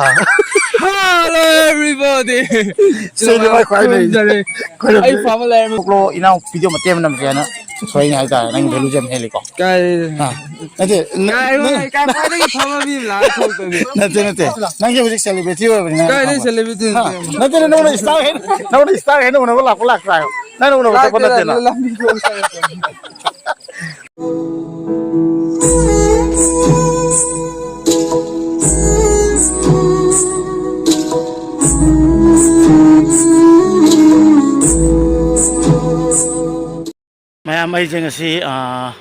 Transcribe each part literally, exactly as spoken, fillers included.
Hello everybody. ꯁꯤꯗꯤ ꯃꯣꯏ ꯈ꯭ꯋꯥꯏ ꯂꯩ꯫ ꯈꯨꯔꯨꯝꯖꯔꯤ꯫ ꯈꯨꯔꯨꯝꯖꯔꯤ꯫ ꯑꯩ ꯐꯕ ꯂꯩꯔꯝꯃꯦ꯫ ꯊꯣꯛꯂꯣ ꯏꯅꯥꯎ, ꯚꯤꯗꯤꯑꯣ ꯃꯇꯦꯛ ꯑꯃ ꯅꯝꯁꯦ ꯍꯥꯏꯅ ꯁꯣꯏꯅꯤ ꯍꯥꯏꯇꯥꯔꯦ꯫ ꯅꯪ ꯚꯦꯂꯨꯁꯦ ꯌꯥꯝ ꯍꯦꯜꯂꯤꯀꯣ꯫ ꯀꯥꯏ? ꯍꯥ? ꯅꯠꯇꯦ, ꯅ-, ꯀꯥꯏ, ꯅꯪ ꯀꯥꯏ, ꯀꯥꯏ, ꯈ꯭ꯋꯥꯏꯗꯒꯤ ꯐꯕ ꯃꯤ ꯂꯥꯛꯑ ꯊꯣꯛꯇꯣꯏꯅꯤ꯫ ꯅꯠꯇꯦ, ꯅꯠꯇꯦ꯫ ꯅꯪꯁꯦ ꯍꯧꯖꯤꯛ ꯁꯦꯂꯤꯕ꯭ꯔꯤꯇꯤ ꯑꯣꯏꯕꯅꯤꯅ ꯀꯥꯏꯗꯩ ꯈꯪꯕ꯭ꯔꯥ? ꯁꯦꯂꯤꯕ꯭ꯔꯤꯇꯤ? ꯍꯥ? ꯅꯠꯇꯦ, ꯅꯪꯉꯣꯟꯗ ꯏꯁꯇꯥꯔ ꯍꯦꯟ-, ꯅꯪꯉꯣꯟꯗ ꯏꯁꯇꯥꯔ ꯍꯦꯟꯅ ꯎꯅꯕ ꯂꯥꯛꯄ ꯂꯥꯛꯇ꯭ꯔꯥ ꯍꯥꯏꯌꯣ꯫ ꯅꯪꯅ ꯎꯅꯕ ꯆꯠꯄ ꯂꯥꯛꯇꯦ, ꯅꯠꯇꯦꯅ꯫ ꯂꯝꯕꯤ ꯊꯣꯡ ꯆꯠꯂꯛꯄꯅꯤ꯫ ꯃꯌꯥꯝ, ꯑꯩꯁꯦ ꯉꯁꯤ, ꯑꯥ,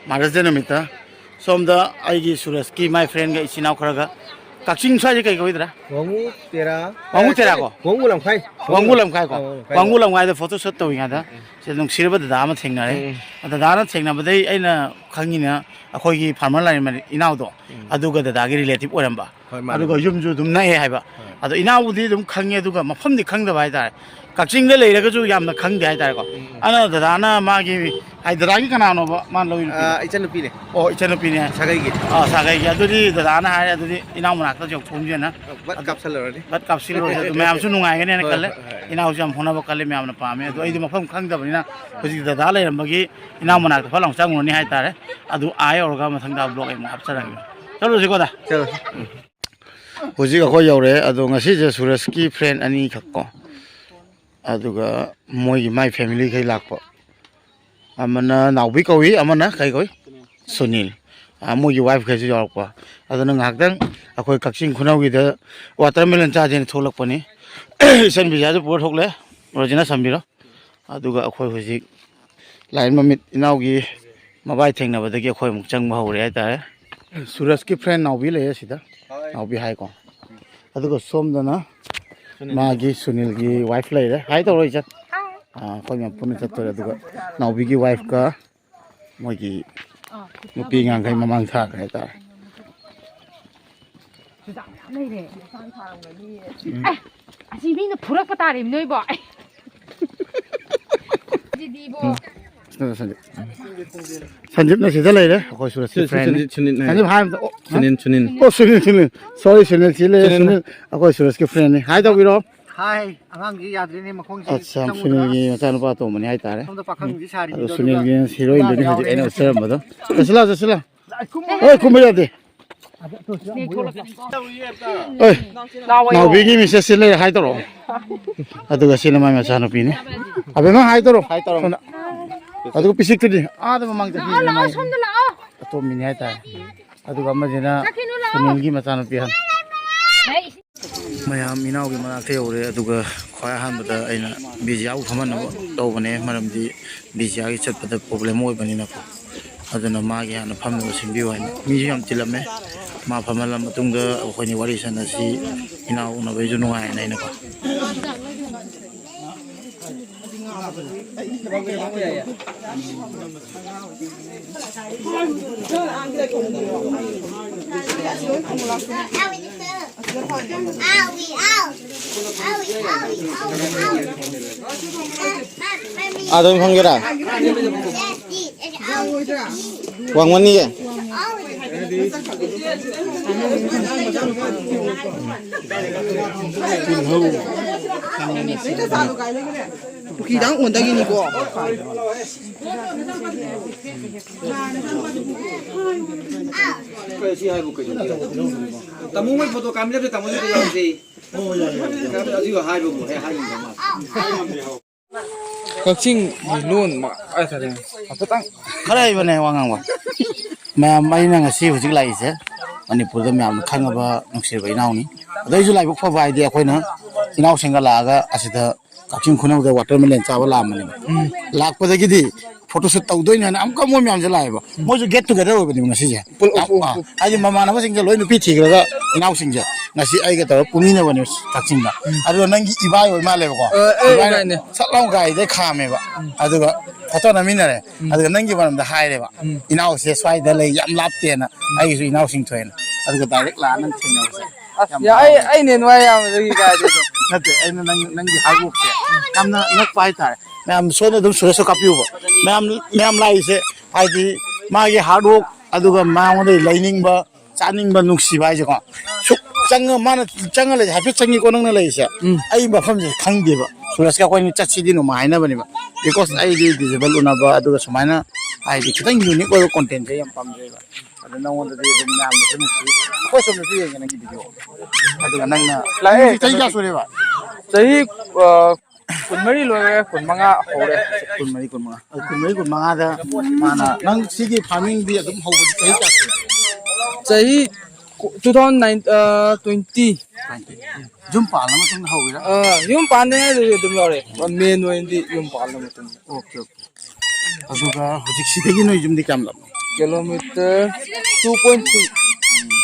Mother's Day ꯅꯨꯃꯤꯠꯇ ꯁꯣꯝꯗ ꯑꯩꯒꯤ ꯁꯨꯔꯖꯀꯤ ꯃꯥꯏ ꯐ꯭ꯔꯦꯟꯒ ꯏꯆꯤꯟ ꯏꯅꯥꯎ ꯈꯔꯒ ꯀꯛꯆꯤꯡ ꯁ꯭ꯋꯥꯏꯁꯦ ꯀꯩ ꯀꯧꯏꯗ꯭ꯔꯥ? ꯋꯥꯉꯨ ꯇꯦꯔꯥ꯫ ꯋꯥꯉꯨ ꯇꯦꯔꯥ ꯀꯣ? ꯋꯥꯉꯨ ꯂꯝꯈꯥꯏ꯫ ꯋꯥꯉꯨ ꯂꯝꯈꯥꯏ ꯀꯣ? ꯑꯥ, ꯋꯥꯉꯨ ꯂꯝꯈꯥꯏ꯫ ꯋꯥꯉꯨ ꯂꯝꯈꯥꯏꯗ ꯐꯣꯇꯣ ꯁꯨꯠ ꯇꯧꯔꯤꯉꯩꯗ ꯎꯝ, ꯎꯝ꯫ ꯁꯤꯗ ꯅꯨꯡꯁꯤꯔꯕ ꯗꯗꯥ ꯑꯃ ꯊꯦꯡꯅꯔꯦ꯫ ꯎꯝ, ꯎꯝ꯫ ꯗꯗꯥꯅ ꯊꯦꯡꯅꯕꯗꯩ ꯑꯩꯅ ꯈꯪꯉꯤꯅ ꯑꯩꯈꯣꯏꯒꯤ ꯐꯥꯔꯃꯔ ꯂꯥꯏꯔꯦꯝꯕꯤ ꯏꯅꯥꯎꯗꯣ, ꯎꯝ꯫ ꯑꯗꯨꯒ ꯗꯗꯥꯒꯤ ꯔꯤꯂꯦꯇꯤꯚ ꯑꯣꯏꯔꯝꯕ꯫ ꯍꯣꯏ, ꯃꯥꯅꯦ, ꯑꯗꯨꯒ ꯃꯥꯅꯦ꯫ ꯌꯨꯝꯁꯨ ꯑꯗꯨꯝ ꯅꯛꯑꯦ ꯍꯥꯏꯕ꯫ ꯍꯣꯏ꯫ ꯑꯗꯣ ꯏꯅꯥꯎꯕꯨꯗꯤ ꯑꯗꯨꯝ ꯈꯪꯉꯦ, ꯑꯗꯨꯒ ꯃꯐꯝꯗꯤ ꯈꯪꯗꯕ ꯍꯥꯏꯇꯥꯔꯦ꯫ ꯀꯛꯆꯤꯡꯗ ꯂꯩꯔꯒꯁꯨ ꯌꯥꯝꯅ ꯈꯪꯗꯦ ꯍꯥꯏꯇꯥꯔꯦꯀꯣ꯫ ꯎꯝ, ꯎꯝ꯫ ꯑꯗꯨꯅ ꯗꯗꯥꯅ ꯃꯥꯒꯤ, ꯍꯥꯏ, ꯗꯗꯥꯒꯤ ꯀꯅꯥꯅꯣꯕ ꯃꯥꯅ ꯂꯧꯔꯤ ꯅꯨꯄꯤꯗꯣ? ꯑꯥ, ꯏꯆꯟꯅꯨꯄꯤꯅꯦ꯫ ꯑꯣ, ꯏꯆꯟꯅꯨꯄꯤꯅꯦ꯫ ꯁꯥꯒꯩꯒꯤ꯫ ꯑꯥ, ꯁꯥꯒꯩꯒꯤ꯫ ꯑꯗꯨꯗꯤ ꯗꯗꯥꯅ ꯍꯥꯏꯔꯦ, ꯑꯗꯨꯗꯤ ꯏꯅꯥꯎ ꯃꯅꯥꯛꯇ ꯌꯧꯊꯣꯛꯑꯝꯁꯦꯅ꯫ ꯕꯠ ꯀꯥꯞꯁꯜꯂꯨꯔꯅꯤ꯫ ꯕꯠ ꯀꯥꯞꯁꯤꯜꯂꯨꯔꯁꯦ꯫ ꯑꯗꯨ ꯃꯌꯥꯝꯁꯨ ꯅꯨꯡꯉꯥꯏꯒꯅꯦꯅ ꯍꯣꯏ, ꯈꯜꯂꯦ꯫ ꯍꯣꯏ, ꯍꯣꯏ꯫ ꯏꯅꯥꯎꯁꯨ ꯌꯥꯝ ꯍꯣꯠꯅꯕ ꯀꯜꯂꯦ, ꯃꯌꯥꯝꯅ ꯄꯥꯝꯃꯦ꯫ ꯑꯗꯣ ꯑꯩꯗꯤ ꯃꯐꯝ ꯈꯪꯗꯕꯅꯤꯅ ꯍꯧꯖꯤꯛ ꯗꯗꯥ ꯂꯩꯔꯝꯕꯒꯤ ꯏꯅꯥꯎ ꯃꯅꯥꯛꯇ ꯐꯠ ꯂꯥꯎ ꯆꯪꯉꯨꯔꯅꯤ ꯍꯥꯏꯇꯥꯔꯦ꯫ ꯑꯗꯨ ꯑꯥ ꯌꯧꯔꯒ ꯃꯊꯪꯗ ꯕ꯭ꯂꯣꯛ ꯑꯃꯨꯛ ꯍꯥꯞꯆꯔꯒꯦ꯫ ꯆꯠꯂꯨꯁꯤꯀꯣ, ꯗꯥ? ꯆꯠꯂꯨꯁꯤ꯫ ꯎꯝ꯫ ꯍꯧꯖꯤꯛ ꯑꯩꯈꯣꯏ ꯌꯧꯔꯦ꯫ ꯑꯗꯣ ꯉꯁꯤꯁꯦ ꯁꯨꯔꯖꯀꯤ ꯐ꯭ꯔꯦꯟ ꯑꯅꯤꯈꯛ ꯀꯣ, ꯑꯗꯨꯒ ꯃꯣꯏꯒꯤ, ꯃꯥꯏ ꯐꯦꯃꯤꯂꯤꯈꯩ ꯂꯥꯛꯄ꯫ ꯑꯃꯅ ꯅꯥꯎꯕꯤ ꯀꯧꯏ, ꯑꯃꯅ ꯀꯩ ꯀꯧꯏ? ꯁꯨꯅꯤꯜ꯫ ꯑ, ꯃꯣꯏꯒꯤ ꯋꯥꯏꯐꯈꯩꯁꯨ ꯌꯥꯎꯔꯛꯄ꯫ ꯑꯗꯨꯅ ꯉꯥꯏꯍꯥꯛꯇꯪ ꯑꯩꯈꯣꯏ ꯀꯛꯆꯤꯡ ꯈꯨꯅꯧꯒꯤꯗ ꯋꯥꯇꯔꯃꯦꯂꯟ ꯆꯥꯁꯦꯅ ꯊꯣꯛꯂꯛꯄꯅꯤ꯫ ꯏꯆꯟ ꯕꯤꯖꯥꯁꯨ ꯄꯨꯔ ꯊꯣꯛꯂꯛꯑꯦ꯫ ꯔꯣꯖꯤꯅꯥ ꯁꯝꯕꯤꯔꯣ꯫ ꯑꯗꯨꯒ ꯑꯩꯈꯣꯏ ꯍꯧꯖꯤꯛ ꯂꯥꯏꯟ ꯃꯃꯤꯠ ꯏꯅꯥꯎꯒꯤ ꯃꯕꯥꯏ ꯊꯦꯡꯅꯕꯗꯒꯤ ꯑꯩꯈꯣꯏ ꯑꯃꯨꯛ ꯆꯪꯕ ꯍꯧꯔꯦ ꯍꯥꯏꯇꯥꯔꯦ꯫ ꯁꯨꯔꯖꯀꯤ ꯐ꯭ꯔꯦꯟ ꯅꯥꯎꯕꯤ ꯂꯩꯌꯦ ꯁꯤꯗ꯫ ꯅꯥꯎꯕꯤ ꯍꯥꯏꯀꯣ꯫ ꯑꯗꯨꯒ ꯁꯣꯝꯗꯅ ꯃꯥꯒꯤ ꯁꯨꯅꯤꯜꯒꯤ ꯋꯥꯏꯐ ꯂꯩꯔꯦ꯫ ꯍꯥꯏ ꯇꯧꯔꯣ, ꯏꯆꯟ꯫ ꯑꯥ, ꯑꯩꯈꯣꯏ ꯃꯌꯥꯝ ꯄꯨꯟꯅ ꯆꯠꯇꯣꯔꯦ꯫ ꯑꯗꯨꯒ ꯅꯥꯎꯕꯤꯒꯤ ꯋꯥꯏꯐꯀ ꯃꯣꯏꯒꯤ ꯅꯨꯄꯤ ꯑꯉꯥꯡꯈꯩ ꯃꯃꯥꯡ ꯊꯥꯈ꯭ꯔꯦ ꯍꯥꯏꯇꯥꯔꯦ꯫ ꯆꯨꯖꯥꯛ ꯃꯌꯥꯝ ꯂꯩꯔꯦ꯫ ꯎꯝ꯫ ꯑꯦ, ꯑꯁꯤ ꯃꯤꯅ ꯐꯨꯔꯛꯄ ꯇꯥꯔꯦ ꯅꯣꯏꯕꯣ꯫ ꯑꯦ꯫ ꯁꯤꯗꯤꯕꯣ꯫ ꯎꯝ꯫ ꯁꯟꯗꯤꯞ꯫ ꯁꯟꯗꯤꯞꯅ ꯁꯤꯗ ꯂꯩꯔꯦ, ꯑꯩꯈꯣꯏ ꯁꯨꯔꯖꯀꯤ ꯁꯤ, ꯁꯤ friendꯅꯤ꯫ ꯁꯟꯗꯤꯞ, ꯁꯨꯅꯤꯜ ꯍꯥꯏ꯫ ꯁꯟꯗꯤꯞ ꯍꯥꯏ ꯑꯝꯇ꯫ ꯑꯣ, ꯁꯨꯅꯤꯜ, ꯁꯨꯅꯤꯜ꯫ ꯑꯣ, ꯁꯨꯅꯤꯜ, ꯁꯨꯅꯤꯜ꯫ Sorry, ꯁꯨꯅꯤꯜ ꯁꯤ ꯂꯩꯔꯦ, ꯁꯨꯅꯤꯜ꯫ ꯁꯨꯅꯤꯜ ꯑꯩꯈꯣꯏ ꯁꯨꯔꯖꯀꯤ friendꯅꯤ꯫ Hi ꯇꯧꯕꯤꯔꯣ꯫ Hi, ꯑꯉꯥꯡꯁꯤ ꯌꯥꯗ꯭ꯔꯦꯅꯦ, ꯃꯈꯣꯡꯁꯤ ꯑꯠꯁꯥ, ꯆꯪꯉꯨꯗ꯭ꯔꯥ? ꯁꯨꯅꯤꯜꯒꯤ ꯃꯆꯥꯅꯨꯄꯥ ꯑꯇꯣꯝꯕꯅꯤ ꯍꯥꯏꯇꯥꯔꯦ꯫ ꯁꯣꯝꯗ ꯄꯥꯈꯪꯁꯤ ꯁꯥꯔꯤꯅꯤ, ꯑꯗꯣ ꯑꯗꯨꯒ ꯁꯨꯅꯤꯜꯒꯤ heroineꯗꯨꯅꯤ ꯍꯧꯖꯤꯛ ꯑꯩꯅ ꯌꯥꯎꯔꯦ꯫ ꯎꯠꯆꯔꯝꯕꯗꯣ꯫ ꯆꯠꯁꯤꯜꯂꯣ, ꯆꯠꯁꯤꯜꯂꯣ꯫ ꯍꯣꯏ, ꯀꯨꯝꯕ ꯌꯥꯗꯦ꯫ ꯍꯣꯏ, ꯅꯥꯎꯕꯤꯒꯤ message ꯁꯤ ꯂꯩꯔꯦ, hi ꯇꯧꯔꯛꯑꯣ꯫ ꯑꯗꯨꯒ ꯁꯤꯅ ꯃꯥꯏ ꯃꯆꯥꯅꯨꯄꯤꯅꯤ꯫ ꯑꯕꯦꯝꯃ, hi ꯇꯧꯔꯛꯑꯣ꯫ Hi ꯇꯧꯔꯛꯑꯣ꯫ ꯁꯣꯝꯗ꯫ ꯑꯗꯨꯒ ꯄꯤꯁꯤꯛꯇꯨꯗꯤ ꯑꯥꯗ ꯃꯃꯥꯡ ꯆꯠꯈꯤ꯫ ꯂꯥꯛꯑꯣ, ꯂꯥꯛꯑꯣ, ꯁꯣꯝꯗ ꯂꯥꯛꯑꯣ꯫ ꯑꯇꯣꯝꯕꯤꯅꯤ ꯍꯥꯏꯇꯥꯔꯦ꯫ ꯑꯗꯨꯒ ꯑꯃꯁꯤꯅ ꯆꯠꯈꯤꯅꯨ, ꯂꯥꯛꯑꯣ꯫ ꯁꯨꯅꯤꯜꯒꯤ ꯃꯆꯥꯅꯨꯄꯤ ꯑꯍꯟ꯫ ꯍꯩ꯫ ꯃꯌꯥꯝ ꯏꯅꯥꯎꯒꯤ ꯃꯅꯥꯛꯇ ꯌꯧꯔꯦ, ꯑꯗꯨꯒ ꯈ꯭ꯋꯥꯏ ꯑꯍꯥꯟꯕꯗ ꯑꯩꯅ ꯕꯤꯖꯤꯌꯥꯕꯨ ꯐꯝꯍꯟꯅꯕ ꯇꯧꯕꯅꯦ, ꯃꯔꯝꯗꯤ ꯕꯤꯖꯤꯌꯥꯒꯤ ꯆꯠꯄꯗ problem ꯑꯣꯏꯕꯅꯤꯅꯀꯣ꯫ ꯑꯗꯨꯅ ꯃꯥꯒꯤ ꯍꯥꯟꯅ ꯐꯝꯅꯕ ꯁꯤꯟꯕꯤꯌꯨ ꯍꯥꯏꯅ꯫ ꯃꯤꯁꯨ ꯌꯥꯝ ꯆꯤꯜꯂꯝꯃꯦ꯫ ꯃꯥ ꯐꯝꯍꯜꯂ ꯃꯇꯨꯡꯗ ꯑꯩꯈꯣꯏꯅꯤ ꯋꯥꯔꯤ ꯁꯥꯟꯅꯁꯤ, ꯏꯅꯥꯎ ꯎꯅꯕꯩꯁꯨ ꯅꯨꯡꯉꯥꯏꯅ ꯑꯩꯅꯀꯣ꯫ ꯑꯥꯗ ꯑꯣꯏꯅ ꯐꯝꯒꯦꯔꯥ? ꯋꯥꯡꯃꯟꯅꯤꯌꯦ꯫ ꯄꯨꯈ꯭ꯔꯤꯗ ꯑꯣꯟꯗꯒꯤꯅꯤꯀꯣ꯫ ꯀꯩ ꯁꯤ ꯍꯥꯏꯕꯨ ꯀꯩꯅꯣ? ꯇꯥꯃꯣ ꯃꯣꯏ photo ꯀꯥꯃꯤꯟꯅꯕꯗ ꯇꯥꯃꯣ ꯃꯣꯏ ꯌꯥꯎꯁꯦ꯫ ꯑꯗꯨ ꯍꯥꯏꯕꯕꯨ ꯍꯦꯛ ꯍꯥꯏꯅꯤꯡꯗꯕ ꯃꯥꯜꯂꯦ꯫ ꯀꯛꯆꯤꯡꯒꯤ ꯂꯣꯟ ꯃ-, ꯍꯥꯏꯇꯥꯔꯦ, ꯍꯥꯏꯐꯦꯠꯇꯪ꯫ ꯈꯔ ꯍꯩꯕꯅꯦ ꯋꯥ ꯉꯥꯡꯕ꯫ ꯃꯌꯥꯝ, ꯑꯩꯅ ꯉꯁꯤ ꯍꯧꯖꯤꯛ ꯂꯥꯛꯏꯁꯦ ꯃꯅꯤꯄꯨꯔꯗ ꯃꯌꯥꯝꯅ ꯈꯪꯉꯕ ꯅꯨꯡꯁꯤꯔꯕ ꯏꯅꯥꯎꯅꯤ꯫ ꯑꯗꯣ ꯑꯩꯁꯨ ꯂꯥꯏꯕꯛ ꯐꯕ ꯍꯥꯏꯗꯤ ꯑꯩꯈꯣꯏꯅ ꯏꯅꯥꯎꯁꯤꯡꯒ ꯂꯥꯛꯑꯒ ꯑꯁꯤꯗ ꯀꯛꯆꯤꯡ ꯈꯨꯅꯧꯗ watermelon ꯆꯥꯕ ꯂꯥꯛꯑꯝꯕꯅꯦꯕ꯫ ꯎꯝ꯫ ꯂꯥꯛꯄꯗꯒꯤꯗꯤ photo shoot ꯇꯧꯗꯣꯏꯅꯦ ꯍꯥꯏꯅ ꯑꯃꯨꯛꯀ ꯃꯣꯏ ꯃꯌꯥꯝꯁꯦ ꯂꯥꯛꯑꯦꯕ꯫ ꯎꯝ꯫ ꯃꯣꯏꯁꯨ get together ꯑꯣꯏꯕꯅꯦꯕ ꯉꯁꯤꯁꯦ꯫ ꯄꯨꯜ-, ꯌꯥꯝ, ꯄꯨꯜ-, ꯑꯥ, ꯄꯨꯜ-, ꯍꯥꯏꯗꯤ ꯃꯃꯥꯟꯅꯕꯁꯤꯡꯁꯦ ꯂꯣꯏ ꯅꯨꯄꯤ ꯊꯤꯈ꯭ꯔꯒ ꯏꯅꯥꯎꯁꯤꯡꯁꯦ ꯉꯁꯤ ꯑꯩꯒ ꯇꯧꯔꯒ ꯄꯨꯟꯃꯤꯟꯅꯕꯅꯦ ꯀꯛꯆꯤꯡꯗ꯫ ꯎꯝ꯫ ꯑꯗꯨꯒ ꯅꯪꯒꯤ ꯏꯕꯥꯏ ꯑꯣꯏ ꯃꯥꯜꯂꯦꯕꯀꯣ꯫ ꯑ, ꯑꯩ ꯏꯕꯥꯏꯅ ꯏꯕꯥꯏꯅꯦ꯫ ꯁꯠ ꯂꯥꯎ ꯒꯥꯔꯤꯗꯩ ꯈꯥꯝꯃꯦꯕ꯫ ꯎꯝ꯫ ꯑꯗꯨꯒ photo ꯅꯝꯃꯤꯟꯅꯔꯦ꯫ ꯎꯝ꯫ ꯑꯗꯨꯒ ꯅꯪꯒꯤ ꯃꯔꯝꯗ ꯍꯥꯏꯔꯦꯕ꯫ ꯎꯝ꯫ "ꯏꯅꯥꯎꯁꯦ ꯁ꯭ꯋꯥꯏꯗ ꯂꯩ, ꯌꯥꯝ ꯂꯥꯞꯇꯦꯅ꯫ ꯎꯝ꯫ ꯑꯩꯒꯤꯁꯨ ꯏꯅꯥꯎꯁꯤꯡ ꯊꯣꯛꯑꯦꯅ"꯫ ꯑꯗꯨꯒ direct ꯂꯥꯛꯑ ꯅꯪ ꯊꯦꯡꯅꯕꯁꯦ ꯑꯁ, ꯌꯥꯝ ꯌꯥ-, ꯑꯩ, ꯍꯔꯥꯎꯋꯦ꯫ ꯑꯩ ꯅꯦꯠ ꯅꯨꯡꯉꯥꯏ ꯌꯥꯝꯕꯗꯒꯤ ꯀꯥꯏꯗꯩꯅꯣ꯫ ꯅꯠꯇꯦ, ꯑꯩꯅ ꯅꯪ, ꯅꯪꯒꯤ hard workꯁꯦ ꯌꯥꯝꯅ ꯉꯛꯄ ꯍꯥꯏꯇꯥꯔꯦ꯫ ꯃꯌꯥꯝ ꯁꯣꯏꯗꯅ ꯑꯗꯨꯝ ꯁꯨꯔꯦꯁꯁꯨ ꯀꯥꯞꯄꯤꯌꯨꯕ꯫ ꯃꯌꯥꯝ ꯃꯌꯥꯝ ꯂꯥꯛꯏꯁꯦ ꯍꯥꯏꯗꯤ ꯃꯥꯒꯤ ꯍꯥꯔꯗ ꯋꯥꯔꯛ, ꯑꯗꯨꯒ ꯃꯉꯣꯟꯗ ꯂꯩꯅꯤꯡꯕ, ꯆꯥꯅꯤꯡꯕ, ꯅꯨꯡꯁꯤꯕ ꯍꯥꯏꯁꯦꯀꯣ꯫ ꯁꯨꯛ ꯆꯪꯉ ꯃꯥꯅ ꯆꯪꯉ ꯂꯩꯁꯦ, ꯍꯥꯏꯐꯦꯠ ꯆꯪꯉꯤꯀꯣ ꯅꯪꯅ ꯂꯩꯔꯤꯁꯦ꯫ ꯎꯝ꯫ ꯑꯩ ꯃꯐꯝꯁꯦ ꯈꯪꯗꯦꯕ꯫ ꯁꯨꯔꯁꯀ ꯑꯩꯈꯣꯏꯅꯤ ꯆꯠꯁꯤꯗꯤ ꯅꯣꯡꯃ ꯍꯥꯏꯅꯕꯅꯦꯕ꯫ ꯕꯤꯀꯣꯁ ꯑꯩꯗꯤ ꯗꯤꯖꯦꯕꯜ ꯎꯅꯕ ꯑꯗꯨꯒ ꯁꯨꯃꯥꯏꯅ ꯍꯥꯏꯗꯤ ꯈꯤꯇꯪ ꯌꯨꯅꯤꯛ ꯑꯣꯏꯕ ꯀꯣꯟꯇꯦꯟꯁꯦ ꯌꯥꯝ ꯄꯥꯝꯖꯩꯕ꯫ ꯑꯗꯨ ꯅꯪꯉꯣꯟꯗꯗꯤ ꯑꯗꯨꯝ ꯃꯌꯥꯝꯅꯁꯨ ꯅꯨꯡꯁꯤ꯫ ꯑꯩꯈꯣꯏ ꯁꯣꯝꯗꯁꯨ ꯌꯦꯡꯒꯦ ꯅꯪꯒꯤ ꯚꯤꯗꯤꯑꯣ꯫ ꯑꯗꯨꯒ ꯅꯪꯅ ꯂꯥꯛꯑꯦ꯫ ꯆꯍꯤ ꯀꯌꯥ ꯁꯨꯔꯦꯕ? ꯆꯍꯤ, ꯑ, ꯀꯨꯟꯃꯔꯤ ꯂꯣꯏꯔꯦ, ꯀꯨꯟꯃꯉꯥ ꯍꯧꯔꯦ꯫ ꯀꯨꯟꯃꯔꯤ, ꯀꯨꯟꯃꯉꯥ꯫ ꯑꯗꯨ ꯀꯨꯟꯃꯔꯤ, ꯀꯨꯟꯃꯉꯥꯗ ꯃꯥꯅ, ꯅꯪ ꯁꯤꯒꯤ ꯐꯥꯔꯃꯤꯡꯗꯤ ꯑꯗꯨꯝ ꯍꯧꯕꯗꯤ ꯆꯍꯤ ꯀꯌꯥ ꯁꯨꯔꯦ? ꯆꯍꯤ ꯀꯨ-, two thousand nine, ꯑ, twenty꯫ ꯌꯨꯝ ꯄꯥꯜꯂ ꯃꯇꯨꯡꯗ ꯍꯧꯋꯤꯔꯥ? ꯑ, ꯌꯨꯝ ꯄꯥꯟꯗ꯭ꯔꯤꯉꯩꯗꯗꯤ ꯑꯗꯨꯝ ꯌꯥꯎꯔꯦ꯫ ꯃꯦꯟ ꯑꯣꯏꯅꯗꯤ ꯌꯨꯝ ꯄꯥꯜꯂ ꯃꯇꯨꯡꯗ꯫ Okay, okay. ꯑꯗꯨꯒ ꯍꯧꯖꯤꯛ ꯁꯤꯗꯒꯤ ꯅꯣꯏ ꯌꯨꯝꯗꯤ ꯀꯌꯥꯝ ꯂꯥꯞꯅꯣ? Kilometer two point three꯫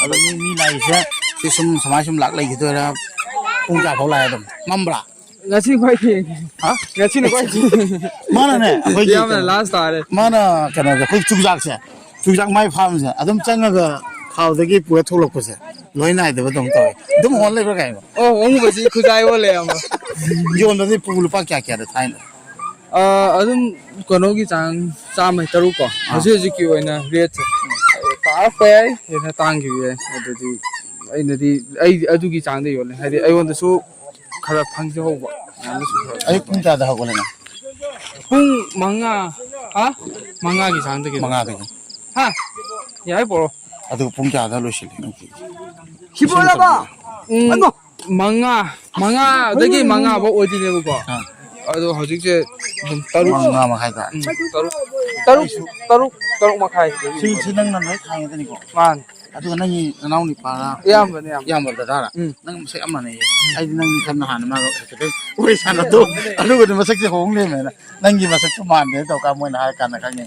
ꯑꯗꯣ ꯃꯤ, ꯃꯤ ꯂꯥꯛꯏꯁꯦ ꯁꯤ ꯁꯨꯝ ꯁꯨꯃꯥꯏ ꯁꯨꯝ ꯂꯥꯛ ꯂꯩꯈꯤꯗꯣꯏꯔꯥ? ꯄꯨꯡ ꯀꯌꯥ ꯐꯥꯎ ꯂꯥꯛꯑꯦ ꯑꯗꯨꯝ? ꯃꯝꯕ꯭ꯔꯥ? ꯉꯁꯤ ꯈ꯭ꯋꯥꯏ ꯊꯦꯡꯉꯦ꯫ ꯍꯥ? ꯉꯁꯤꯅ ꯈ꯭ꯋꯥꯏ ꯊꯦꯡꯉꯦ꯫ ꯃꯥꯅꯅꯦ, ꯑꯩꯈꯣꯏꯒꯤ ꯏꯌꯥꯝꯕꯅ ꯀꯩꯅꯣ, last ꯇꯥꯔꯦ꯫ ꯃꯥꯅ ꯀꯩꯅꯣꯁꯦ, ꯑꯩꯈꯣꯏ ꯆꯨꯖꯥꯛꯁꯦ, ꯆꯨꯖꯥꯛ ꯃꯥꯏ ꯐꯥꯔꯝꯁꯦ ꯑꯗꯨꯝ ꯆꯪꯉꯒ ꯈꯥꯎꯗꯒꯤ ꯄꯨꯔ ꯊꯣꯛꯂꯛꯄꯁꯦ ꯂꯣꯏ ꯅꯥꯏꯗꯕ ꯑꯗꯨꯝ ꯇꯧꯋꯦ꯫ ꯑꯗꯨꯝ ꯑꯣꯟ ꯂꯩꯕ꯭ꯔꯥ ꯀꯩꯅꯣ? ꯑꯣ, ꯑꯉꯨꯕꯁꯤ ꯈꯨꯖꯥꯏ ꯑꯣꯜꯂꯦ, ꯏꯌꯥꯝꯕ꯫ ꯌꯣꯟꯕꯗꯤ ꯄꯨ ꯂꯨꯄꯥ ꯀꯌꯥ ꯀꯌꯥꯗ ꯊꯥꯏꯅꯣ? ꯑꯥ, ꯑꯗꯨꯝ ꯀꯩꯅꯣꯒꯤ ꯆꯥꯡ, ꯆꯥꯝꯃ ꯇꯔꯨꯛ ꯀꯣ꯫ ꯑꯥ꯫ ꯍꯧꯖꯤꯛ ꯍꯧꯖꯤꯛꯀꯤ ꯑꯣꯏꯅ ꯔꯦꯠꯁꯦ ꯇꯥꯔꯛꯄ ꯌꯥꯏ, ꯍꯦꯟꯅ ꯇꯥꯡꯈꯤꯕ ꯌꯥꯏ꯫ ꯑꯗꯨꯗꯤ ꯑꯩꯅꯗꯤ, ꯑꯩ ꯑꯗꯨꯒꯤ ꯆꯥꯡꯗ ꯌꯣꯜꯂꯦ, ꯍꯥꯏꯗꯤ ꯑꯩꯉꯣꯟꯗꯁꯨ ꯈꯔ ꯐꯪꯖꯍꯧꯕ꯫ ꯑꯌꯨꯛ ꯄꯨꯡ ꯀꯌꯥꯗ ꯍꯧꯒꯠꯂꯦ ꯅꯪ? ꯄꯨꯡ ꯃꯉꯥ, ꯍꯥ? ꯃꯉꯥꯒꯤ ꯆꯥꯡꯗꯒꯤ꯫ ꯃꯉꯥꯗꯒꯤ꯫ ꯍꯥ? ꯌꯥꯏ, ꯄꯣꯔꯣ꯫ ꯑꯗꯨꯒ ꯄꯨꯡ ꯀꯌꯥꯗ ꯂꯣꯏꯁꯤꯜꯂꯤ ꯅꯪ? ꯁꯤꯕꯨ ꯑꯣꯏꯔꯕꯣ? ꯎꯝ, ꯃꯉꯥ, ꯃꯉꯥꯗꯒꯤ ꯃꯉꯥ ꯐꯥꯎ ꯑꯣꯏꯗꯣꯏꯅꯦꯕꯀꯣ꯫ ꯑꯥ꯫ ꯑꯗꯣ ꯍꯧꯖꯤꯛꯁꯦ ꯑꯗꯨꯝ ꯇꯔꯨꯛ꯫ ꯃꯉꯥ ꯃꯈꯥꯏ ꯇꯥꯔꯦ꯫ ꯎꯝ, ꯇꯔꯨꯛ, ꯇꯔꯨꯛ, ꯇꯔꯨꯛ, ꯇꯔꯨꯛ ꯃꯈꯥꯏ꯫ ꯁꯤ, ꯁꯤ ꯅꯪꯅ ꯂꯣꯏ ꯊꯥꯡꯉꯦꯗꯅꯤꯀꯣ? ꯃꯥꯅꯤ꯫ ꯑꯗꯨꯒ ꯅꯪꯒꯤ ꯅꯅꯥꯎ ꯅꯨꯄꯥꯔ? ꯏꯌꯥꯝꯕꯅꯦ, ꯏꯌꯥꯝꯕ꯫ ꯏꯌꯥꯝꯕ ꯗꯗꯥꯔ? ꯎꯝ꯫ ꯅꯪ ꯃꯁꯛ ꯌꯥꯝ ꯃꯥꯟꯅꯩꯌꯦ꯫ ꯎꯝ꯫ ꯑꯩꯗꯤ ꯅꯪ ꯈꯟ ꯅꯍꯥꯟ ꯃꯥꯒ ꯍꯥꯏꯐꯦꯠꯇꯪ ꯋꯥꯔꯤ ꯁꯥꯟꯅꯗꯣ꯫ ꯑꯗꯨꯒꯗꯤ ꯃꯁꯛꯁꯦ ꯍꯣꯡ ꯂꯩꯔꯝꯃꯦꯅ꯫ ꯅꯪꯒꯤ ꯃꯁꯛꯁꯨ ꯃꯥꯟꯗꯦꯅ ꯇꯧꯔꯀꯥꯟꯗ ꯃꯣꯏꯅ ꯍꯥꯏꯔ ꯀꯥꯟꯗ ꯈꯪꯉꯦ꯫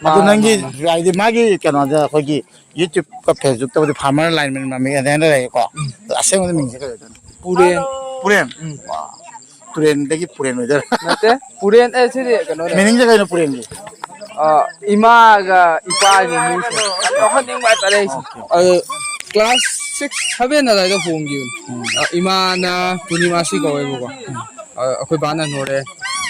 ꯑꯗꯨ ꯃꯥꯅꯦ, ꯅꯪꯒꯤ ꯃꯥꯅꯦ꯫ ꯍꯥꯏꯗꯤ ꯃꯥꯒꯤ ꯀꯩꯅꯣꯗ ꯑꯩꯈꯣꯏꯒꯤ YouTube-ꯀ Facebook-ꯇꯕꯨꯗꯤ farmer line ꯃꯃꯤꯡ ꯑꯗꯨꯃꯥꯏꯅ ꯂꯩꯌꯦꯀꯣ꯫ ꯎꯝ꯫ ꯑꯗꯣ ꯑꯁꯦꯡꯕꯗ ꯃꯤꯡꯁꯦ ꯀꯩ ꯑꯣꯏꯗꯣꯏꯅꯣ? ꯄꯨꯔꯦꯟ꯫ ꯄꯨꯔꯦꯟ? ꯎꯝ꯫ ꯋꯥ, ꯇꯨꯔꯦꯟꯗꯒꯤ ꯄꯨꯔꯦꯟ ꯑꯣꯏꯗꯣꯏꯔꯥ? ꯅꯠꯇꯦ, ꯄꯨꯔꯦꯟ, ꯑꯦ, ꯁꯤꯗꯤ ꯀꯩꯅꯣꯅꯦ꯫ Meaning-ꯁꯦ ꯀꯩꯅꯣ ꯄꯨꯔꯦꯟꯒꯤ? ꯑ, ꯏꯃꯥꯒ ꯏꯄꯥꯒꯤ ꯃꯤꯡꯁꯦ ꯌꯥꯎꯍꯟꯅꯤꯡꯕ ꯍꯥꯏꯇꯥꯔꯦ ꯑꯩꯁꯦ꯫ Okay, okay. ꯑꯗꯨ class six, seven ꯑꯗꯨꯋꯥꯏꯗ ꯍꯣꯡꯈꯤꯕꯅꯤ꯫ ꯎꯝ꯫ ꯑ, ꯏꯃꯥꯅ ꯄꯨꯔꯅꯤꯃꯥꯁꯤ ꯀꯧꯋꯦꯕꯀꯣ꯫ ꯎꯝ꯫ ꯑ, ꯑꯩꯈꯣꯏ ꯕꯥꯅ ꯅꯣꯔꯦ꯫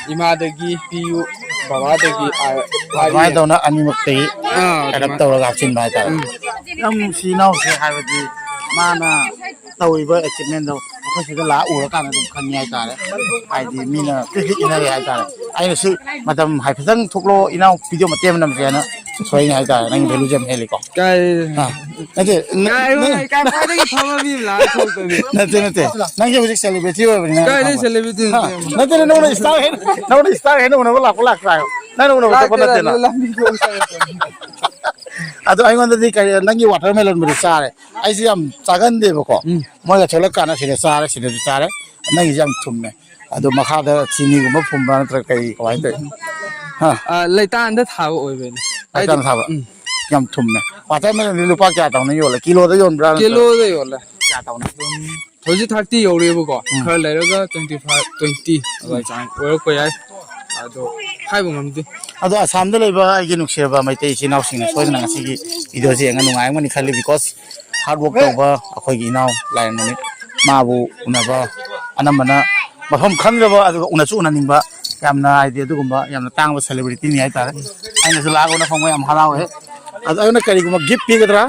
ꯏꯃꯥꯗꯒꯤ ꯄꯤꯌꯨ, ꯕꯕꯥꯗꯒꯤ ꯑꯥ, ꯑꯗꯨꯃꯥꯏꯅ ꯇꯧꯅ ꯑꯅꯤꯃꯛꯇꯒꯤ ꯑꯥ, ꯀꯩꯅꯣ ꯑꯗꯨꯃꯥꯏꯅ꯫ ꯇꯧꯔꯒ ꯍꯥꯞꯆꯤꯟꯕ ꯍꯥꯏꯇꯥꯔꯦ꯫ ꯎꯝ꯫ ꯌꯥꯝ ꯅꯨꯡꯁꯤ ꯏꯅꯥꯎꯁꯦ, ꯍꯥꯏꯕꯗꯤ ꯃꯥꯅ ꯇꯧꯔꯤꯕ ꯑꯦꯆꯤꯞꯃꯦꯟꯗꯣ ꯑꯩꯈꯣꯏ ꯁꯤꯗ ꯂꯥꯛꯑ ꯎꯔꯀꯥꯟꯗ ꯑꯗꯨꯝ ꯈꯪꯉꯤ ꯍꯥꯏꯇꯥꯔꯦ꯫ ꯍꯥꯏꯗꯤ ꯃꯤꯅ ꯀ꯭ꯔꯤꯛ ꯀ꯭ꯔꯤꯛ ꯏꯟꯅꯔꯦ ꯍꯥꯏꯇꯥꯔꯦ꯫ ꯑꯩꯅꯁꯨ ꯃꯇꯝ ꯍꯥꯏꯐꯦꯠꯇꯪ ꯊꯣꯛꯂꯛꯑꯣ ꯏꯅꯥꯎ, ꯚꯤꯗꯤꯑꯣ ꯃꯇꯦꯛ ꯑꯃ ꯅꯝꯁꯦꯅ ꯁꯣꯏꯅꯤ ꯍꯥꯏꯇꯥꯔꯦ꯫ ꯅꯪꯒꯤ ꯚꯦꯂꯨꯁꯦ ꯌꯥꯝ ꯍꯦꯜꯂꯤꯀꯣ꯫ ꯀꯥꯏ ꯑꯥ, ꯅꯠꯇꯦ, ꯅ-, ꯀꯥꯏ ꯅꯪ ꯀꯥꯏ ꯈ꯭ꯋꯥꯏꯗꯒꯤ ꯐꯕ ꯃꯤ ꯑꯃ ꯂꯥꯛꯑ ꯊꯣꯛꯇꯕꯤ꯫ ꯅꯠꯇꯦ, ꯅꯠꯇꯦ꯫ ꯅꯪꯁꯦ ꯍꯧꯖꯤꯛ ꯁꯦꯂꯤꯕ꯭ꯔꯤꯇꯤ ꯑꯣꯏꯕꯅꯤꯅ ꯀꯥꯏꯗꯩ ꯈꯪꯕ꯭ꯔꯥ? ꯁꯦꯂꯤꯕ꯭ꯔꯤꯇꯤꯅꯣ? ꯍꯥ? ꯅꯠꯇꯦ, ꯅꯪꯅ ꯏꯁꯇꯥꯔ ꯍꯦꯟ-, ꯅꯪꯅ ꯏꯁꯇꯥꯔ ꯍꯦꯟꯅ ꯎꯅꯕ ꯂꯥꯛꯄ ꯂꯥꯛꯇ꯭ꯔꯥ ꯍꯥꯏꯌꯣ? ꯅꯪꯅ ꯎꯅꯕ ꯆꯠꯄ ꯂꯥꯛꯇꯦꯗ, ꯅꯠꯇꯦꯅ꯫ ꯂꯝꯕꯤ ꯊꯣꯡ ꯆꯠꯄꯅꯤ꯫ ꯑꯗꯣ ꯑꯩꯉꯣꯟꯗꯗꯤ ꯀꯔꯤ, ꯅꯪꯒꯤ ꯋꯥꯇꯔꯃꯦꯂꯣꯟꯕꯨꯗꯤ ꯆꯥꯔꯦ꯫ ꯑꯩꯁꯦ ꯌꯥꯝ ꯆꯥꯒꯟꯗꯦꯕꯀꯣ꯫ ꯎꯝ꯫ ꯃꯣꯏꯒ ꯊꯣꯛꯂꯛꯀꯥꯟꯗ ꯁꯤꯗ ꯆꯥꯔꯦ, ꯁꯤꯗꯁꯨ ꯆꯥꯔꯦ꯫ ꯅꯪꯒꯤꯁꯦ ꯌꯥꯝ ꯊꯨꯝꯃꯦ꯫ ꯑꯗꯣ ꯃꯈꯥꯗ ꯆꯤꯅꯤꯒꯨꯝꯕ ꯐꯨꯝꯕ꯭ꯔꯥ ꯅꯠꯇ꯭ꯔꯒ ꯀꯩ, ꯀꯃꯥꯏꯅ ꯇꯧꯔꯤꯅꯣ? ꯍꯥ? ꯑ, ꯂꯩꯇꯥꯟꯗ ꯊꯥꯕ ꯑꯣꯏꯕꯩꯅꯦ꯫ ꯂꯩꯇꯥꯟꯗ ꯍꯥꯏꯗꯤ, ꯊꯥꯕ? ꯎꯝ꯫ ꯌꯥꯝ ꯊꯨꯝꯃꯦ꯫ ꯋꯥꯇꯔꯃꯦꯂꯣꯟꯗꯤ ꯂꯨꯄꯥ ꯀꯌꯥ ꯇꯧꯅ ꯌꯣꯜꯂꯦ? ꯀꯤꯂꯣꯗ ꯌꯣꯟꯕ꯭ꯔꯥ ꯅꯠꯇ꯭ꯔꯒ? ꯀꯤꯂꯣꯗ ꯌꯣꯜꯂꯦ꯫ ꯀꯌꯥ ꯇꯧꯅ? ꯑꯗꯨꯝ ꯍꯧꯖꯤꯛ ꯊꯥꯔꯇꯤ ꯌꯧꯔꯦꯕꯀꯣ꯫ ꯎꯝ꯫ ꯈꯔ ꯂꯩꯔꯒ ꯇ꯭ꯋꯦꯟꯇꯤ ꯐꯥꯏꯚ, ꯇ꯭ꯋꯦꯟꯇꯤ ꯑꯗꯨꯋꯥꯏ ꯆꯥꯡ ꯑꯣꯏꯔꯛꯄ ꯌꯥꯏ꯫ ꯑꯗꯣ ꯍꯥꯏꯕ ꯉꯝꯗꯦ꯫ ꯑꯗꯣ ꯑꯁꯥꯝꯗ ꯂꯩꯕ ꯑꯩꯒꯤ ꯅꯨꯡꯁꯤꯔꯕ ꯃꯩꯇꯩ ꯏꯆꯤꯜ ꯏꯅꯥꯎꯁꯤꯡꯅ ꯁꯣꯏꯗꯅ ꯉꯁꯤꯒꯤ ꯚꯤꯗꯤꯑꯣꯁꯦ ꯌꯦꯡꯉ ꯅꯨꯡꯉꯥꯏꯔꯝꯒꯅꯤ ꯈꯜꯂꯤ, because ꯍꯥꯔꯗ ꯋꯥꯔꯛ ꯇꯧꯕ ꯑꯩꯈꯣꯏꯒꯤ ꯏꯅꯥꯎ ꯂꯥꯏꯔꯦꯝꯕꯅꯤ, ꯃꯥꯕꯨ ꯎꯅꯕ ꯑꯅꯝꯕꯅ ꯃꯐꯝ ꯈꯪꯗ꯭ꯔꯕ, ꯑꯗꯨꯒ ꯎꯅꯁꯨ ꯎꯅꯅꯤꯡꯕ, ꯌꯥꯝꯅ, ꯍꯥꯏꯗꯤ, ꯑꯗꯨꯒꯨꯝꯕ ꯌꯥꯝꯅ ꯇꯥꯡꯕ ꯁꯦꯂꯤꯕ꯭ꯔꯤꯇꯤꯅꯤ ꯍꯥꯏꯇꯥꯔꯦ꯫ ꯑꯩꯅꯁꯨ ꯂꯥꯛꯑꯒ ꯎꯅ ꯐꯪꯕ ꯌꯥꯝ ꯍꯔꯥꯎꯋꯦ꯫ ꯑꯗꯣ ꯑꯩꯉꯣꯟꯗ ꯀꯔꯤꯒꯨꯝꯕ ꯒꯤꯐ ꯄꯤꯒꯗ꯭ꯔꯥ?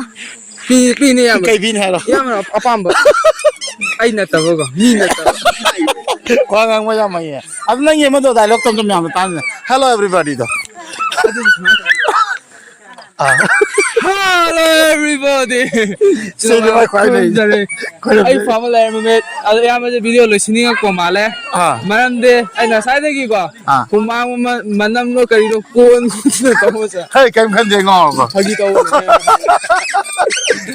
ꯄꯤ-, ꯄꯤꯅꯤ, ꯏꯌꯥꯝꯕ꯫ ꯀꯩ ꯄꯤꯅꯤ ꯍꯥꯏꯔꯣ? ꯏꯌꯥꯝꯕꯅ ꯑꯄꯥꯝꯕ꯫ ꯑꯩ ꯅꯠꯇꯕꯀꯣ, ꯃꯤ ꯅꯠꯇꯕ꯫ ꯋꯥ ꯉꯥꯡꯕ ꯌꯥꯝ ꯍꯩꯌꯦ꯫ ꯑꯗꯨ ꯅꯪꯒꯤ ꯑꯃꯗꯣ ꯗꯥꯏꯂꯣꯛ ꯇꯝꯗ ꯃꯌꯥꯝꯗ ꯇꯥꯟꯅ, "Hello everybodyꯗꯣ"꯫ ꯑꯥ꯫ Hello everybody꯫ ꯁꯤꯗꯤ ꯃꯥꯏ ꯈ꯭ꯋꯥꯏ ꯂꯩ꯫ ꯈꯨꯔꯨꯝꯖꯔꯤ꯫ ꯈꯨꯔꯨꯝꯖꯔꯤ꯫ ꯑꯩ ꯐꯝꯃ ꯂꯩꯔꯝꯃꯦ꯫ ꯑꯗꯣ ꯏꯌꯥꯝꯕꯁꯦ ꯚꯤꯗꯤꯑꯣ ꯂꯣꯏꯁꯤꯟꯅꯤꯡꯉꯛꯄ ꯃꯥꯜꯂꯦ꯫ ꯑꯥ꯫ ꯃꯔꯝꯗꯤ ꯑꯩ ꯉꯁꯥꯏꯗꯒꯤꯀꯣ ꯑꯥ꯫ ꯍꯨꯃꯥꯡ ꯃ-, ꯃꯅꯝꯂꯣ ꯀꯔꯤꯅꯣ ꯀꯣꯟ ꯀꯣꯟꯅ ꯇꯧꯕꯁꯦ꯫ ꯍꯦ, ꯀꯩꯝ ꯈꯟꯗꯦ, ꯉꯥꯎꯔꯕꯣ? ꯐꯥꯒꯤ ꯇꯧꯕꯅꯦ꯫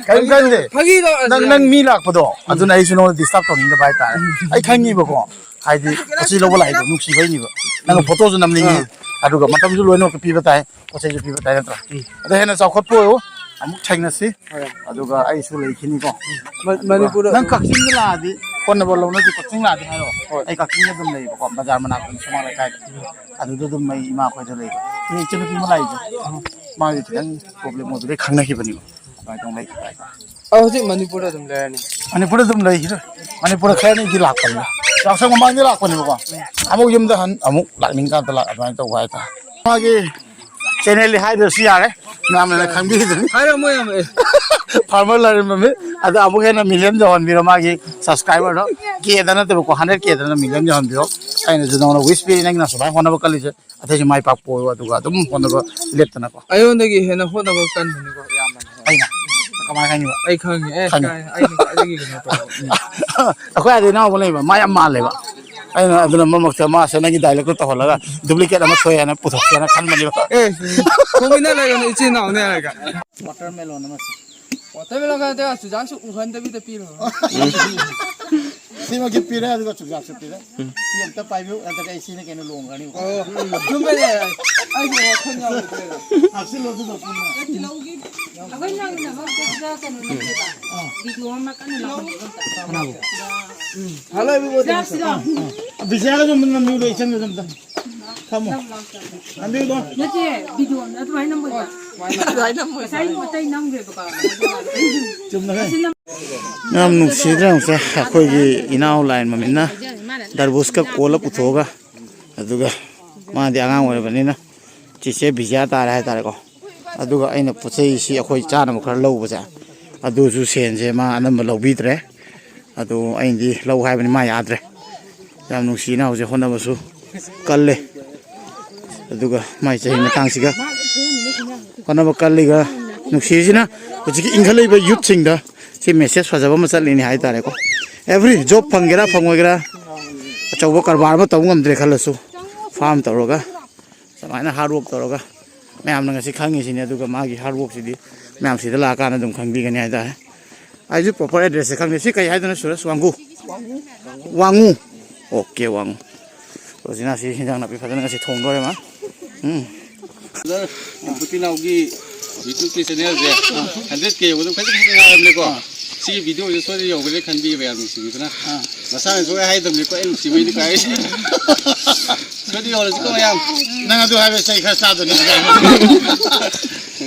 ꯀꯩꯝ ꯈꯟꯗꯦ꯫ ꯐꯥꯒꯤ ꯇꯧ-, ꯅꯪ, ꯅꯪ ꯃꯤ ꯂꯥꯛꯄꯗꯣ, ꯎꯝ꯫ ꯑꯗꯨꯅ ꯑꯩꯁꯨ ꯅꯉꯣꯟꯗ ꯗꯤꯁꯇꯔꯕ ꯇꯧꯅꯤꯡꯗꯕ ꯍꯥꯏꯇꯥꯔꯦ꯫ ꯎꯝ꯫ ꯑꯩ ꯈꯪꯉꯤꯕꯀꯣ, ꯍꯥꯏꯗꯤ ꯄꯣꯠ ꯆꯩ ꯂꯧꯕ ꯂꯥꯛꯏꯗꯣ ꯅꯨꯡꯁꯤꯕꯩꯅꯦꯕ꯫ ꯅꯪ ꯎꯝ꯫ ꯐꯣꯇꯣꯁꯨ ꯅꯝꯅꯤꯡꯉꯤ, ꯑꯥ꯫ ꯑꯗꯨꯒ ꯃꯇꯝꯁꯨ ꯂꯣꯏꯅꯃꯛꯇ ꯄꯤꯕ ꯇꯥꯏ, ꯄꯣꯠ ꯆꯩꯁꯨ ꯄꯤꯕ ꯇꯥꯏ, ꯅꯠꯇ꯭ꯔꯥ? ꯎꯝ꯫ ꯑꯗ ꯍꯦꯟꯅ ꯆꯥꯎꯈꯠꯄ ꯑꯣꯏꯌꯨ, ꯑꯃꯨꯛ ꯊꯦꯡꯅꯁꯤ꯫ ꯍꯣꯏ꯫ ꯑꯗꯨꯒ ꯑꯩꯁꯨ ꯂꯩꯈꯤꯅꯤꯀꯣ꯫ ꯃ-, ꯑꯗꯨꯒ ꯃꯅꯤꯄꯨꯔꯗ ꯅꯪ ꯀꯛꯆꯤꯡꯗ ꯂꯥꯛꯑꯗꯤ, ꯐꯣꯟ ꯅꯝꯕꯔ ꯂꯧꯅꯁꯤ, ꯀꯛꯆꯤꯡ ꯂꯥꯛꯑꯗꯤ ꯍꯥꯏꯔꯛꯑꯣ꯫ ꯍꯣꯏ꯫ ꯑꯩ ꯀꯛꯆꯤꯡꯗ ꯑꯗꯨꯝ ꯂꯩꯌꯦꯕꯀꯣ, ꯕꯖꯥꯔ ꯃꯅꯥꯛꯇꯅꯤ, ꯁꯨꯃꯥꯡ ꯂꯩꯀꯥꯏꯗ꯫ ꯑꯗꯨꯗ ꯑꯗꯨꯝ ꯑꯩ ꯏꯃꯥ ꯈꯣꯏꯗ ꯂꯩꯕ꯫ ꯑꯗꯨ ꯏꯆꯟꯅꯨꯄꯤ ꯑꯃ ꯂꯥꯛꯏꯁꯦ, ꯃꯥꯒꯤ ꯈꯤꯇꯪ ꯄ꯭ꯔꯣꯕ꯭ꯂꯦꯝ ꯑꯣꯏꯕꯗꯒꯤ ꯈꯪꯅꯈꯤꯕꯅꯦꯕ꯫ ꯑꯗꯨꯃꯥꯏꯅ ꯇꯧꯅ ꯂꯩꯈꯤꯕ ꯍꯥꯏꯇꯥꯔꯦ꯫ ꯑ, ꯍꯧꯖꯤꯛ ꯃꯅꯤꯄꯨꯔꯗ ꯑꯗꯨꯝ ꯂꯩꯔꯅꯤ꯫ ꯃꯅꯤꯄꯨꯔꯗ ꯑꯗꯨꯝ ꯂꯩꯈꯤꯗꯣꯏ꯫ ꯃꯅꯤꯄꯨꯔꯗ ꯈꯔꯅꯤꯗꯤ ꯂꯥꯛꯄꯅꯤꯅ꯫ ꯌꯥꯎꯁꯪ ꯃꯃꯥꯡꯗ ꯂꯥꯛꯄꯅꯦꯕꯀꯣ꯫ ꯑꯃꯨꯛ ꯌꯨꯝꯗ ꯍꯟ, ꯑꯃꯨꯛ ꯂꯥꯛꯅꯤꯡꯀꯥꯟꯗ ꯂꯥꯛ, ꯑꯗꯨꯃꯥꯏꯅ ꯇꯧꯕ ꯍꯥꯏꯇꯥꯔꯦ꯫ ꯃꯥꯒꯤ ꯆꯦꯅꯦꯜꯗꯤ ꯍꯥꯏꯗ꯭ꯔꯁꯨ ꯌꯥꯔꯦ, ꯃꯌꯥꯝꯅ ꯈꯪꯕꯤꯗꯨꯅꯤ꯫ ꯍꯥꯏꯔꯝꯃꯣ, ꯌꯥꯝ, ꯑꯦ꯫ ꯐꯥꯔꯃꯔ ꯂꯥꯏꯔꯦꯝꯕꯝꯅꯤ꯫ ꯑꯗꯣ ꯑꯃꯨꯛ ꯍꯦꯟꯅ ꯃꯤꯂꯤꯌꯟ ꯌꯧꯍꯟꯕꯤꯔꯣ, ꯃꯥꯒꯤ ꯁꯕꯁꯀ꯭ꯔꯥꯏꯕꯔꯗꯣ ꯀꯦꯗ ꯅꯠꯇꯦꯕꯀꯣ, ꯍꯟꯗ꯭ꯔꯦꯗ ꯀꯦꯗꯅ ꯃꯤꯂꯤꯌꯟ ꯌꯧꯍꯟꯕꯤꯔꯣ꯫ ꯑꯩꯅꯁꯨ ꯅꯉꯣꯟꯗ ꯋꯤꯁ ꯄꯤꯔꯤ, ꯅꯪꯅ ꯁꯨꯃꯥꯏꯅ ꯍꯣꯠꯅꯕ ꯀꯜꯂꯤꯁꯦ꯫ ꯑꯇꯩꯁꯨ ꯃꯥꯏ ꯄꯥꯛꯄ ꯑꯣꯏꯔꯣ, ꯑꯗꯨꯒ ꯑꯗꯨꯝ ꯍꯣꯠꯅꯕ ꯂꯦꯞꯇꯅꯀꯣ꯫ ꯑꯩꯉꯣꯟꯗꯒꯤ ꯍꯦꯟꯅ ꯍꯣꯠꯅꯕ ꯀꯟꯕꯅꯤꯀꯣ, ꯏꯌꯥꯝꯕꯅ꯫ ꯑꯩꯅ? ꯀꯃꯥꯏꯅ ꯈꯪꯉꯤꯕ? ꯑꯩ ꯈꯪꯉꯦ꯫ ꯑꯦ, ꯈꯪꯉꯦ꯫ ꯀꯥꯏ, ꯑꯩꯅ ꯈ꯭ꯋꯥꯏꯗꯒꯤ ꯀꯩꯅꯣ ꯇꯧꯕ꯫ ꯎꯝ꯫ ꯑꯩꯈꯣꯏ ꯑꯥꯗ ꯏꯅꯥꯎ ꯑꯃ ꯂꯩꯕ, ꯃꯥ ꯌꯥꯝ ꯃꯥꯜꯂꯦꯕ꯫ ꯑꯩꯅ ꯑꯗꯨꯅ ꯃꯃꯛꯇ ꯃꯥꯁꯦ ꯅꯪꯒꯤ ꯗꯥꯏꯂꯣꯛꯇꯣ ꯇꯧꯍꯜꯂꯒ ꯗꯨꯄ꯭ꯂꯤꯀꯦꯠ ꯑꯃ ꯊꯣꯛꯑꯦ ꯍꯥꯏꯅ ꯄꯨꯊꯣꯛꯀꯦꯅ ꯈꯟꯕꯅꯦꯕ꯫ ꯑꯦ, ꯈꯣꯡꯃꯤꯟꯅ ꯂꯩꯔꯣꯅꯦ, ꯏꯆꯤꯟ ꯏꯅꯥꯎꯅꯦ ꯍꯥꯏꯔꯒ꯫ ꯋꯥꯇꯔꯃꯦꯂꯣꯟ ꯑꯃꯁꯦ꯫ ꯋꯥꯇꯔꯃꯦꯂꯣꯟ ꯈꯛꯇ ꯅꯠꯇꯦ, ꯆꯨꯖꯥꯛꯁꯨ ꯎꯍꯟꯗꯕꯤꯗ ꯄꯤꯔꯣ꯫ ꯁꯤꯃ ꯒꯤꯐ ꯄꯤꯔꯦ, ꯑꯗꯨꯒ ꯆꯨꯖꯥꯛꯁꯨ ꯄꯤꯔꯦ꯫ ꯁꯤ ꯑꯝꯇ ꯄꯥꯏꯕꯤꯌꯨ, ꯅꯠꯇ꯭ꯔꯒ ꯑꯩ ꯁꯤꯅ ꯀꯩꯅꯣ ꯂꯣꯡꯒ꯭ꯔꯅꯤ꯫ ꯑꯣ, ꯆꯨꯝꯃꯦꯅꯦ꯫ ꯑꯩꯒꯤ ꯋꯥꯈꯜ ꯌꯥꯎꯗ꯭ꯔꯦ꯫ ꯍꯥꯞꯆꯤꯜꯂꯣ ꯑꯗꯨꯗꯣ ꯄꯨꯟꯅ꯫ ꯑꯩꯈꯣꯏ ꯅꯪꯅꯕ ꯑꯝꯇ ꯀꯩꯅꯣ ꯅꯝꯒꯦꯕ꯫ ꯚꯤꯗꯤꯑꯣ ꯑꯃ ꯀꯟꯅ ꯅꯝꯃꯦꯕ ꯑꯝꯇ꯫ ꯀꯅꯥꯕꯨ? Hello, everyone. ꯁꯤꯗ, ꯁꯤꯗ꯫ ꯕꯤꯖꯌꯥꯒꯁꯨ ꯑꯝꯇ ꯅꯝꯕꯤꯌꯨ, ꯏꯆꯟꯒꯁꯨ ꯑꯝꯇ꯫ ꯐꯝꯃꯣ꯫ ꯅꯝꯕꯤꯌꯨꯗꯣ꯫ ꯅꯠꯇꯦ, ꯚꯤꯗꯤꯑꯣ ꯑꯗꯨꯃꯥꯏꯅ ꯅꯝꯃꯣꯏꯕ꯫ ꯑꯗꯨꯃꯥꯏꯅ ꯅꯝꯃꯣꯏ꯫ ꯉꯁꯥꯏ ꯑꯇꯩ ꯅꯝꯈ꯭ꯔꯦꯕꯀꯣ꯫ ꯆꯨꯝꯅ ꯍꯥꯏ꯫ ꯌꯥꯝ ꯅꯨꯡꯁꯤꯗ꯭ꯔꯥ ꯌꯦꯡꯉꯨꯁꯦ, ꯑꯩꯈꯣꯏꯒꯤ ꯏꯅꯥꯎ ꯂꯥꯏꯟ ꯃꯃꯤꯠꯅ ꯗꯔꯕꯨꯁꯀ ꯀꯣꯜꯂ ꯄꯨꯊꯣꯛꯑꯒ, ꯑꯗꯨꯒ ꯃꯥꯗꯤ ꯑꯉꯥꯡ ꯑꯣꯏꯔꯕꯅꯤꯅ ꯆꯤꯆꯦ ꯕꯤꯖꯤꯌꯥ ꯇꯥꯔꯦ ꯍꯥꯏꯇꯥꯔꯦꯀꯣ꯫ ꯑꯗꯨꯒ ꯑꯩꯅ ꯄꯣꯠ ꯆꯩꯁꯤ ꯑꯩꯈꯣꯏ ꯆꯥꯅꯕ ꯈꯔ ꯂꯧꯕꯁꯦ, ꯑꯗꯨꯁꯨ ꯁꯦꯟꯁꯦ ꯃꯥ ꯑꯅꯝꯕ ꯂꯧꯕꯤꯗ꯭ꯔꯦ꯫ ꯑꯗꯨ ꯑꯩꯅꯗꯤ ꯂꯧ ꯍꯥꯏꯕꯅꯤ, ꯃꯥ ꯌꯥꯗ꯭ꯔꯦ꯫ ꯌꯥꯝ ꯅꯨꯡꯁꯤꯅ ꯍꯧꯖꯤꯛ ꯍꯣꯠꯅꯕꯁꯨ ꯀꯜꯂꯦ꯫ ꯑꯗꯨꯒ ꯃꯥꯏ ꯆꯍꯤ ꯃꯇꯥꯡꯁꯤꯒ ꯍꯣꯠꯅꯕ ꯀꯜꯂꯤꯒ ꯅꯨꯡꯁꯤꯁꯤꯅ ꯍꯧꯖꯤꯛꯀꯤ ꯏꯟꯈꯠꯂꯛꯏꯕ ꯌꯨꯠꯁꯤꯡꯗ ꯁꯤ ꯃꯦꯁꯦꯖ ꯐꯖꯕ ꯑꯃ ꯆꯠꯂꯤꯅꯤ ꯍꯥꯏꯇꯥꯔꯦꯀꯣ꯫ ꯑꯦꯚ꯭ꯔꯤ ꯖꯣꯕ ꯐꯪꯒꯦꯔꯥ ꯐꯪꯉꯣꯏꯒꯦꯔꯥ, ꯑꯆꯧꯕ ꯀꯔꯕꯥꯔ ꯑꯃ ꯇꯧꯕ ꯉꯝꯗ꯭ꯔꯦ ꯈꯜꯂꯁꯨ, ꯐꯥꯔꯝ ꯇꯧꯔꯒ ꯁꯨꯃꯥꯏꯅ ꯍꯥꯔꯗ ꯋꯥꯔꯛ ꯇꯧꯔꯒ ꯃꯌꯥꯝꯅ ꯉꯁꯤ ꯈꯪꯉꯤꯁꯤꯅꯤ꯫ ꯑꯗꯨꯒ ꯃꯥꯒꯤ ꯍꯥꯔꯗ ꯋꯥꯔꯛꯁꯤꯗꯤ ꯃꯌꯥꯝ ꯁꯤꯗ ꯂꯥꯛꯑꯀꯥꯟꯗ ꯑꯗꯨꯝ ꯈꯪꯕꯤꯒꯅꯤ ꯍꯥꯏꯇꯥꯔꯦ꯫ ꯑꯩꯁꯨ ꯄ꯭ꯔꯣꯄꯔ ꯑꯦꯗ꯭ꯔꯦꯁꯁꯦ ꯈꯪꯗꯦ꯫ ꯁꯤ ꯀꯩ ꯍꯥꯏꯗꯣꯏꯅꯣ, ꯁꯨꯔꯦꯁ? ꯋꯥꯡꯒꯨ? ꯋꯥꯡꯉꯨ꯫ ꯑꯣꯀꯦ, ꯋꯥꯡꯉꯨ꯫ ꯔꯣꯖꯤꯅꯥ ꯁꯤ ꯍꯤꯟꯖꯥꯡ ꯅꯥꯄꯤ ꯐꯖꯅ ꯉꯁꯤ ꯊꯣꯡꯗꯣꯔꯦ ꯃꯥ꯫ ꯎꯝ꯫ ꯕ꯭ꯔꯗꯔ, ꯕꯨꯇꯤꯅꯥꯎꯒꯤ YouTube-ꯀꯤ ꯆꯦꯅꯦꯜꯁꯦ ꯍꯟꯗ꯭ꯔꯦꯠ ꯀꯦ ꯌꯧꯕꯗ ꯈꯤꯇꯪ ꯈꯛꯇ ꯉꯥꯏꯔꯕꯅꯦꯀꯣ꯫ ꯁꯤꯒꯤ ꯚꯤꯗꯤꯑꯣꯁꯦ ꯁꯣꯏꯗꯅ ꯌꯧꯒꯅꯤ ꯈꯟꯕꯤꯌꯦꯕ, ꯌꯥꯝ ꯅꯨꯡꯁꯤꯕꯤꯗꯅ꯫ ꯃꯁꯥꯅꯁꯨ ꯑꯩ ꯍꯥꯏꯗꯕꯅꯤꯀꯣ, ꯑꯩ ꯅꯨꯡꯁꯤꯕꯩꯅꯤ ꯀꯥꯏ꯫ ꯁꯣꯏꯗꯅ ꯌꯧꯍꯜꯂꯁꯤꯀꯣ, ꯃꯌꯥꯝ꯫ ꯅꯪ ꯑꯗꯨ ꯍꯥꯏꯕ ꯆꯩ ꯈꯔ ꯆꯥꯗꯣꯏꯅꯤ꯫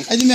ꯑꯩꯗꯤ